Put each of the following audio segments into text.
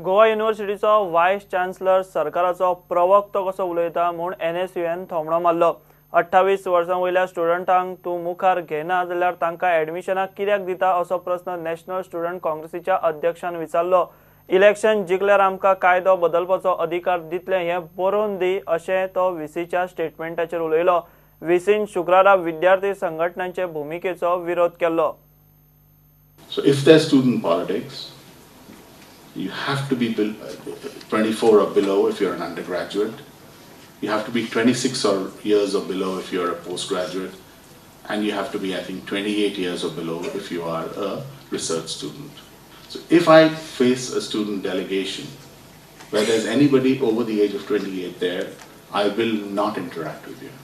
Goa युनिव्हर्सिटीचो voice chancellor सरकाराचो प्रवक्तो कसो उलयता म्हूण एनएसयूएन थोमणो मारलो। 28 वर्सां वयल्या स्टुडंटांक तूं मुखार घेना जाल्यार तांकां एडमिशनाक कित्याक दिता असो प्रस्न नॅशनल स्टुडंट काँग्रेसीच्या अध्यक्षान विचारलो। इलेक्शन जिखल्यार आमकां कायदो बदलपाचो अधिकार दितले हें बरोवन दी अशें तो व्हीसीच्या स्टेटमेंटाचेर उलयलो। व्हीसीन शुक्रारा विद्यार्थी संघटनांचे भुमिकेचो विरोध केल्लो। So if there's student politics, you have to be 24 or below if you're an undergraduate. You have to be 26 or years or below if you're a postgraduate, and you have to be, I think, 28 years or below if you are a research student. So if I face a student delegation where there's anybody over the age of 28 there, I will not interact with you.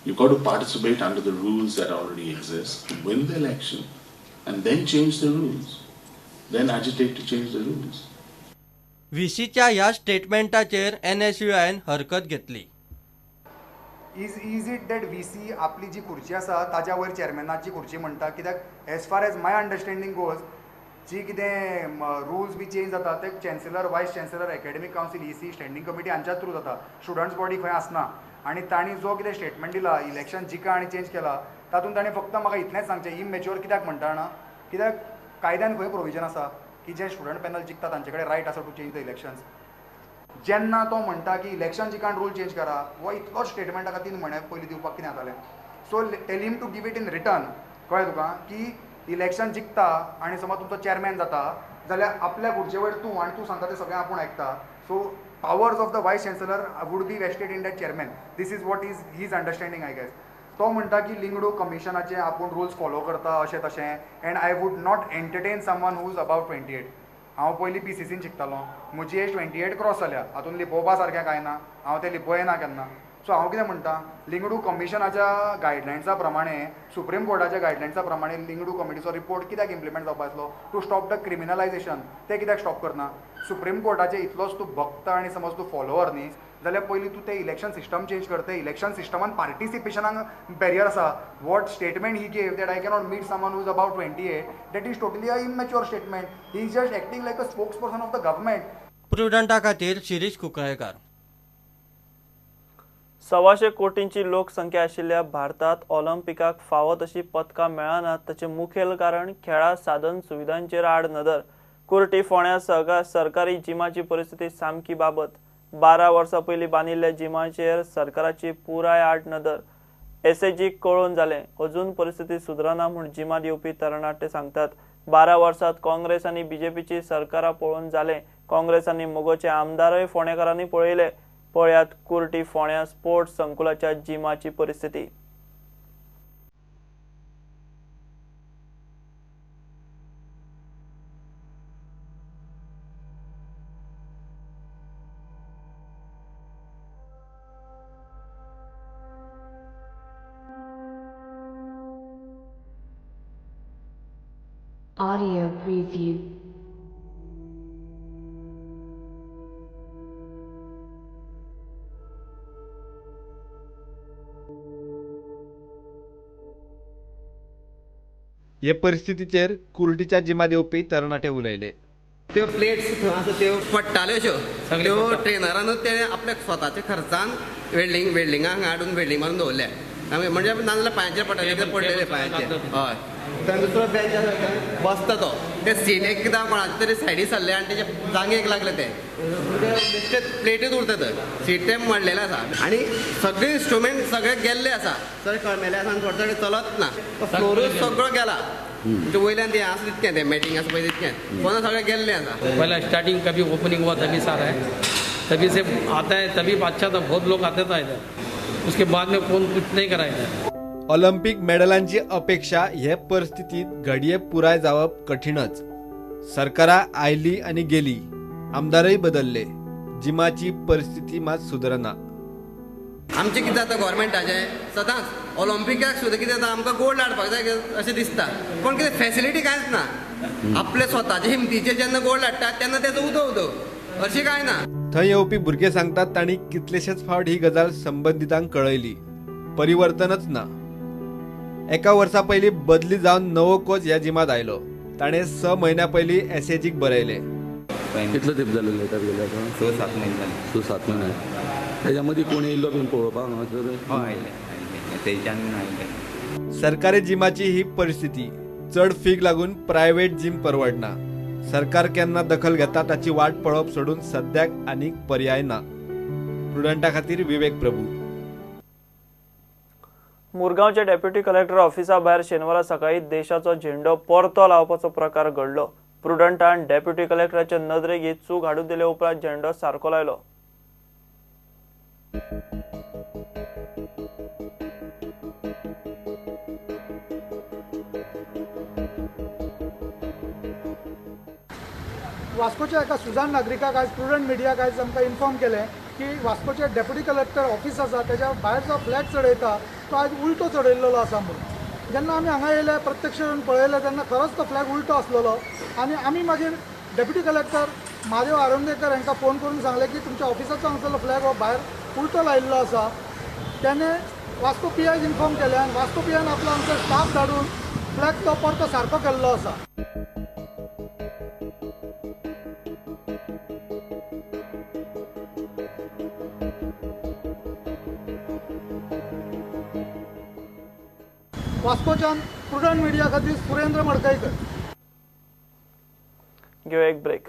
You've got to participate under the rules that already exist, win the election, and then change the rules. Then agitate to change the rules. व्हीसीच्या ह्या स्टेटमेंटाचेर एनएसयूआयन हरकत घेतली। Is it that VC आपली जी खुर्ची आसा ताज्या वयर चेअरमॅनाची खुर्ची म्हणटा? कित्याक as far as my understanding goes, जी कितें रुल्स बी चेंज जाता ते chancellor, vice chancellor, academic council, EC, standing committee हांच्या थ्रू जाता। स्टुडंट्स बॉडी खंय आसना आनी तांणी जो कितें स्टेटमेंट दिला इलेक्शन जिका आनी चेंज केला तातूंत ताणें फक्त म्हाका इतलेंच सांगचें, इमॅच्युअर कित्याक म्हणटा जाणा? कित्याक कायद्यान खंय प्रोविजन आसा की जे स्टुडंट पॅनल जिखता तांचे कडेन रायट आसा टू चेंज the elections? जेन्ना तो म्हणटा की इलेक्शन जिकान रूल चेंज करा, हो इतलोच स्टेटमेंट ताका 3 म्हयन्या पयलीं दिवपाक कितें जातालें? So tell him to give it in return. कळ्ळें तुका की इलेक्शन जिखता आनी समज तुमचो चेअरमॅन जाता जाल्यार आपल्या खुर्चे वयर तूं आनी तूं सांगता तें सगळें आपूण आयकता। So powers of the vice chancellor would be vested in that chairman. This is what is his understanding, I guess. तो म्हणटा की लिंगडू कमिशनाचे आपूण रुल्स फॉलो करता अशें तशें, and I would not entertain someone who is above 28। हांव पयलीं पीसीसीन शिकतालो, म्हजी एज 28 क्रॉस जाल्या, हातून लिपोवपा सारकें कांय ना, हांव तें लिपोयना केन्ना। सो हांव कितें म्हणटा, लिंगडू कमिशनाच्या गायडलायन्सा प्रमाणे, सुप्रीम कोर्टाच्या गायडलायन्सा प्रमाणे लिंगडू कमिटीचो रिपोर्ट कित्याक इम्प्लिमेंट जावपा आसलो टू स्टॉप the criminalisation, तें कित्याक स्टॉप करना? सुप्रीम कोर्टाचे इतलोच तूं भक्त आनी समज तूं फॉलोवर न्ही जाल्यार पयलीं तूं तें इलेक्शन सिस्टम चेंज कर। तें इलेक्शन सिस्टमान पार्टिसिपेशनाक बॅरियर आसा। What statement he gave that I cannot meet someone who is above 28, that is totally a immature statement. He is just acting like a spokesperson of the government. प्रुडंटा खातीर शिरीष कुंकळेकार। 125 कोटींची लोकसंख्या आशिल्ल्या भारतात ऑलिम्पिकाक फावो तशी पदकां मेळनात ताचें मुखेल कारण खेळा साधन सुविधांचेर आड नदर। कुर्टी फोंड्या सरकारी जिमाची परिस्थिती सामकी बाबत। 12 वर्सां पयलीं बांदिल्ल्या जिमाचेर सरकाराची पुराय आड नदर। एसएजीक कळोवन जालें, अजून परिस्थिती सुदरना म्हूण जिमात येवपी तरणाटे सांगतात। 12 वर्सांत काँग्रेस आनी बीजेपीची सरकारां पळोवन जालें। काँग्रेस आनी मगोचे आमदारय फोंडेकारांनी पळयले। पळयात कुर्टी फोंड्या स्पोर्ट्स संकुलाच्या जिमाची परिस्थिती। Audio preview. हे परिस्थितीचेर कुर्टीच्या जिमात येवपी तरणाटे उलयले। त्यो प्लेट्स थंय आसा त्यो पडटाल्यो अश्यो, त्यो ट्रेनरानूच ते आपल्या स्वताच्या खर्चान वेल्डिंगाक हाडून वेल्डिंग मारून दवरल्या। म्हणजे नाजाल्यार पांयाचेर पडटाले, पडलेले पांयाचेर। हय, थंय दुसरो बेंच आसा थंय बसता तो, ते सीट एकदां कोणाचे तरी सायडी सरले आनी तेजे जांगेक लागले, ते बेश्टे प्लेटूच उरता थंय, सीट ते मोडलेले आसा आनी सगळे इन्स्ट्रुमेंट सगळे गेल्ले आसा, सगळे कळमेले आसा आनी थोडे थोडे चलत ना, तो फ्लोरूच सगळो गेला। म्हणजे वयल्यान ते आसा तितकें, ते मॅटिंग आसा पळय तितकें, कोणा सगळें गेल्लें आसा। पहला स्टार्टिंग कभी ओपनिंग हुआ तभी सारा है, तभी से आता है, तभी अच्छा था, बहुत लोग आते था इधर, उसके बाद में कौन कुछ नहीं करा इधर। ऑलिम्पिक मेडलांची अपेक्षा हे परिस्थितीत घडये पुराय जावप कठीणच। सरकारां आयली आनी गेली, आमदारय बदलले, जिमाची परिस्थिती मात सुदरना। आमचें कितें जाता गव्हर्मेंटाचें सदांच ऑलिम्पिकाक सुद्दां कितें जाता, आमकां गोल्ड हाडपाक जाय अशें दिसता, पूण कितें फेसिलिटी कांयच ना। आपले स्वताचे हिमतीचेर जेन्ना गोल्ड हाडटा तेन्ना तेजो उदो उदो अशें कांय ना। थंय येवपी भुरगे सांगतात तांणी कितलेशेच फावट ही गजाल संबंदितांक कळयली, परिवर्तनच ना। एका वर्सा पयलीं बदली जावन नवो कोच ह्या जिमात आयलो, ताणें 6 म्हयन्या पयलीं एसएजीक बरयलें। कितलो तेंप जालो लायटार गेले आतां? 6-7 म्हयने जाले. 6-7 म्हयने. तेज्या मदीं कोण येयल्लो बीन पळोवपाक हांगासर? हय, आयले आयले तेच्यान आयले. सरकारी जिमाची ही परिस्थिती. चड फीक लागून प्रायव्हेट जिम परवडना. सरकार केन्ना दखल घेता ताची वाट पळोवप सोडून सद्याक आनीक पर्याय ना. प्रुडंटा खातीर विवेक प्रभू. मुरगांवच्या डेप्युटी कलेक्टर ऑफिसा भायर शेनवारा सकाळी देशाचो झेंडो परतो लावपाचो प्रकार घडलो. प्रुडंटान डेप्युटी कलेक्टराच्या नदरेक ही चूक हाडून दिले उपरांत झेंडो सारको लायलो. वास्कोच्या एका सुजाण नागरिकाक आयज प्रुडंट मिडियाक आयज आमकां इन्फॉर्म केलें की वास्कोचे डेप्युटी कलेक्टर ऑफिस आसा तेज्या भायर जो फ्लॅग चडयता तो आयज उलटो चडयल्लो आसा म्हणून. जेन्ना आमी हांगा येयले प्रत्यक्ष येवन पळयलें तेन्ना खरोच तो फ्लॅग उलटो आसलेलो आनी आमी मागीर डेप्युटी कलेक्टर महादेव आरोंदेकर हांकां फोन करून सांगलें की तुमच्या ऑफिसाचो हांगसरलो फ्लॅग हो भायर उलटो लायिल्लो आसा. तेणें वास्को पी आयक इन्फॉर्म केलें आनी वास्को पी आयन आपलो हांगसर स्टाफ धाडून फ्लॅग तो परतो सारको केल्लो आसा. वास्कोच्यान प्रुडंट मिडिया खातीर सुरेंद्र मडकयकर. घेवया एक ब्रेक.